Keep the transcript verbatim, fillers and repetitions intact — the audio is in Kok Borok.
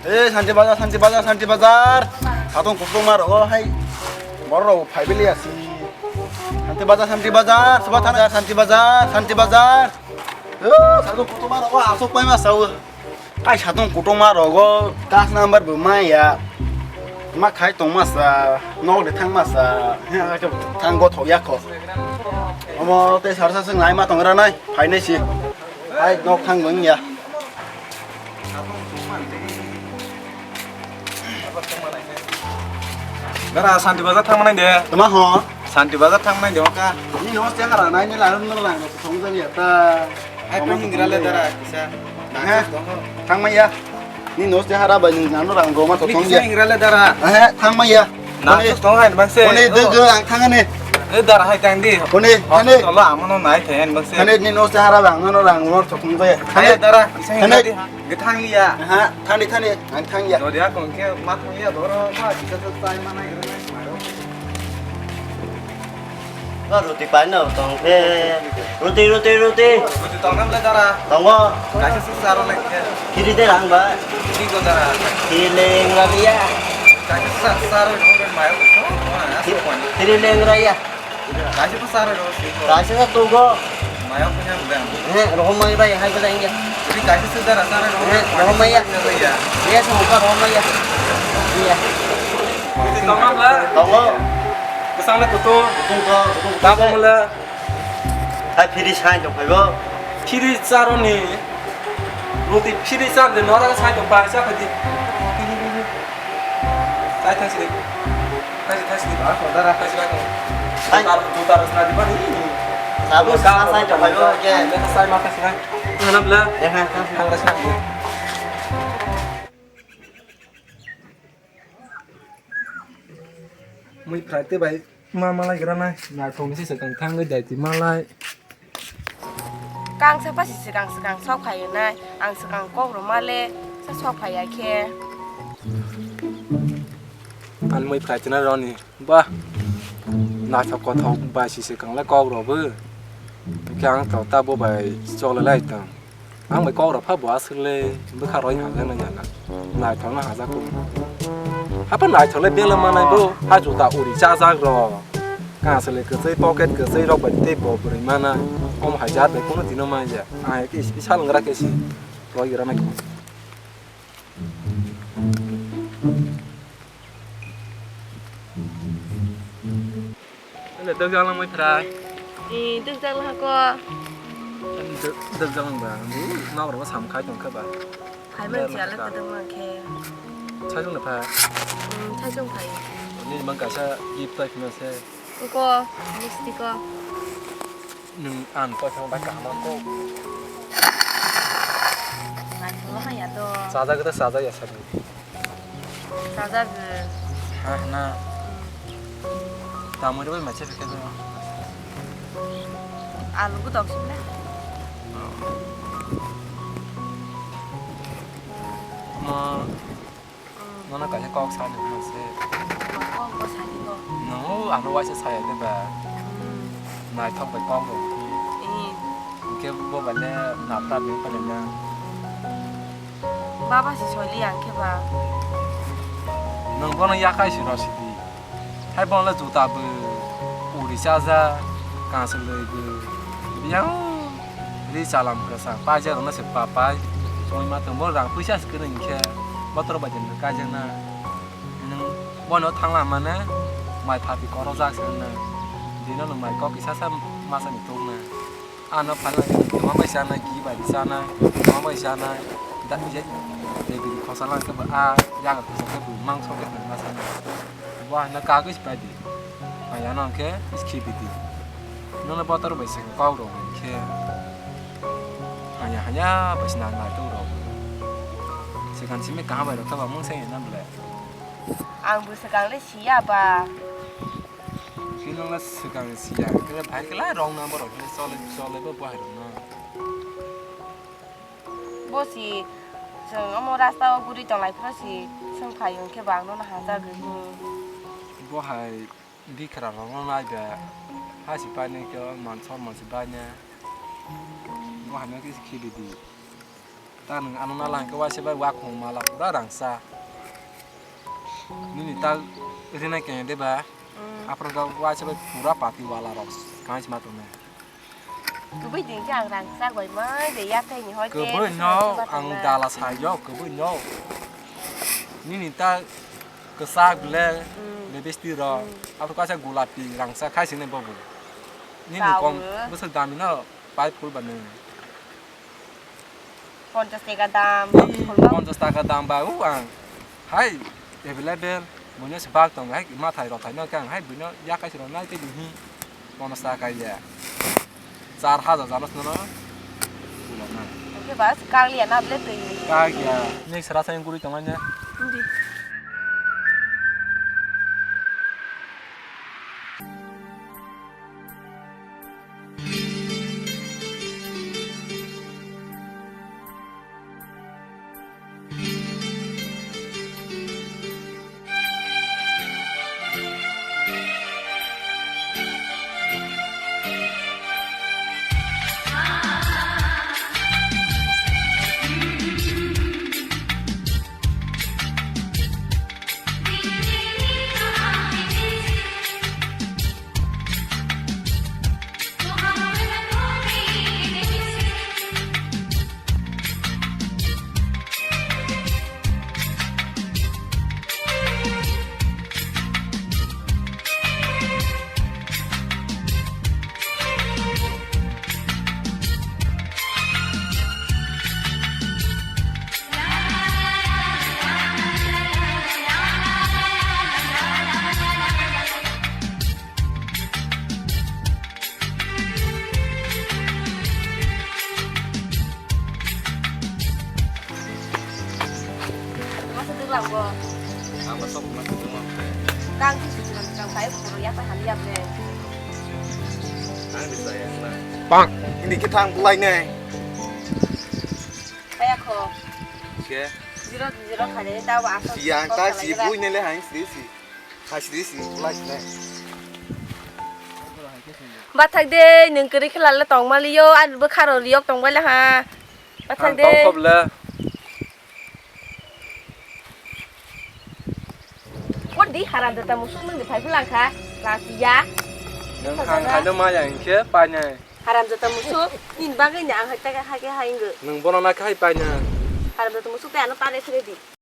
Eh, Santi Bazar, Santi Bazar, Santi Bazar. Atong kutung ma rogo hai. Boro rogo phai bili asi. Santi Bazar, Santi Bazar, soba thana Santi Bazar, Santi Bazar. Eh, satong kutung ma rogo asok pai ma sao. Ai satong kutung ma rogo kas number bo ma ya. Ma khai tong ma sa, nok de thang ma sa. Thang go thok ya kho. Omo te sar sa sing nai ma tong ra nai, phai nai si. Hai, nok thang wng ya. Dara, Santi Bazar thang manai de. Tama ho? Santi Bazar thang manai de, oka. Ni no se hara nai, ni la no lang, no thong jani ya ta. Hai, pang hingra le dara, kisa. He? Thang ma ya. Ni no se hara ba ni nano rang roma to thong ya. Ni kisa hingra le dara. He, thang ma ya. Na, kone, thong hai bang se. Kone, de, de, ang thang ne. Eh, dara hai tang di. Kone, kone. Tolo amono nai thai bang se. Kone, ni no se hara bang, no rang roma to thong ya. Hai, dara, kisa hingra di. Ge thang liya. Ha, thang di, thang di, ang thang ya. Dori akong ke ma thang liya, doro, ma, kisa se tai ma nai, nai, nai. Ba roti pai no tong khe. Roti, roti, roti. Roti tong nam le dara. Tongo. Kaisa se saro le khe. Kiri de rang ba. Kiri go dara. Kiri le ngra biya. Kaisa se saro le ngra mayo. Kiri le ngra ya. Kaisa se saro le. Kaisa se to go. Mayo ko nyam dang. He, rohom mai bai hai ko dang ya. Kiri kaisa se dara saro le. He, rohom mai ya. Ya, sama ka rohom mai ya. Iya. Tongmamla. Tongo. Kesang le kutu. Kutung to, kutung to. Tabo mula. Hai phiri sai tong phaibo. Phiri charoni. Muti phiri char de nora sai tong phai sa phadi. Sai thasi de. Thasi thasi de. Ba ko dara. Thasi ba ko. Sai. Tar, tar na di ba ni. Sabo sa sai tong phaibo ke. Sai ma thasi na. Hanam la. Ya ha. Thang la sai. Mui phrai tei bai ma malai gra nai. Naithok ni se swkang thangwi dai twi malai. Kang sa pasi swkang swkang sok phai nai. Ang swkang kok rw male sa sok phai ya khe. Ang mui phrai twi na roni. Ba. Naithok kothok bai si swkang le kok rw bo. Khe ang to ta bo bai chole lai tong. Ang bai kok rok pha bo aswk le bwkha roi hajak nai ya na. Naithok no hajak kung. Hapa naithok le bela manai bo ha juta uri chajak rok. Kasle kwchwi pocket kwchwi rok bai tei bo bwrwi mana. Kom hajar bai kunu dino manya. Ang ke sal ngra ke si roi gra nai. Ele dwkjak langmai phrai. Ee, dwkjak lang ko. Dwkjak lang ba. Nok rok sam khai tong khe ba. Phai man chiya le kwdwk mang khe. Chajwng le pha. Hmm, chajwng phai. Ni mang kaisa gift tai phima se. Ko, misti ko. Nwng ang koi phang bai kaham ang kok. Nang thangma haya to. Chajak ta chajak ya sari. Chajak. Ha na. Tamuri bai macha phikha to. Alu bu dok sibla. Ma. Nono kaisa kok sani hwnse. Kok bo sani bo. Nwngo ano waisa saya de ba. Hmm. Naithok bai kok rok. Eh. Hwnkhe bo bai le napra beng pale na. Baba si soli ang khe ba. Nwng bono yakai si rw sidi. Hai bono le juta bo uri chaja, kansoloi bo. Yang ri chalam kwsa paijak rwna se papai. Chongwi ma tong bo rang puisa se kwrwi hinkhe motor bai de kaijak na. Nwng bono thangla mane mai phapi korojak se wngna. Dino nwng mai kok kisa sa masa ni tok na. Ano phalna tongma bai sana gi bai sana tongma bai sana. Da je de bi khosa lang ke ba a ya ga khosa ke bu mang so ke na sana. Bo hana kagis bai di. Aya no ke iski bi di. Nono botor bai se kok rok khe. Hanya hanya bai sna nai to rok. Sekan simi kaham bai rok ta ba mung se na ble. Ang bo swkang le siya ba. Khe nwng le swkang siya, khe bai khe lai rong number rok khe chole, chole bo bahai rok no. Bo si chwng omo rasta o guri tong lai phuru si swng phai hwn khe bo ang nono hamjagwi hwn. Bo hai bikra rok no nai ba ha si pai nai khe man sor man si bai nai. Bo hai no khe si khili di. Ta nwng ano nala hwnkhe waisa bai wakhong mala pura rangsa. Nini ta rina keng de ba? Mm. Aphuru ta waisa bai pura pati wala rok kang sima tongnai. Kubui din khe ang rangsa bai ma de ya thai ni hoi. Kubui no ang dala sai yo, kubui no. Nini ta kwchak le, mm, lipstick rok. Mm. Aphuru kaisa gulapi rangsa khai sini bobo. Nini kom bwswk dami no pai phul ba nini. Ponchas taka dam, ih, khulma. Ponchas taka dam ba, o ang. Hai, available. Buino se bak tong, hai, mathai rok thaino khe ang, hai, buino yakai se rok nai tei buhi. Ponchas taka ya. Char hajar jano sino no. Kulok na. Oke, bas, kaglia na ble twi. Kaglia. Ni sara sai guri tong anya. Hindi. Masa dwlang bo. Ang ba sok masa dwlang. Kang ki susu nang kang pai puro ya pa hali ya bre. Ang di sayang na. Pang. Hindi kita ang bulai ne. Kaya ko. Siya. Zero zero kare ta wa asal. Siya ta si bui ne le hang si si. Bathak de, nwng kwrwi khe lala tongmaliyo, ani bwkharo riyok tongbaila ha. Bathak de. Tongkhoble. Kor di haram jata musuk nwng de phai phulang kha. Lasiya. Nwng hang khaino maya hinkhe painai. Haram jata musuk, nini bagwi ni ang hai ta khe hai khe hai wngwi. Nwng bono na khe hai painai. Haram jata musuk tei ano tare phire di.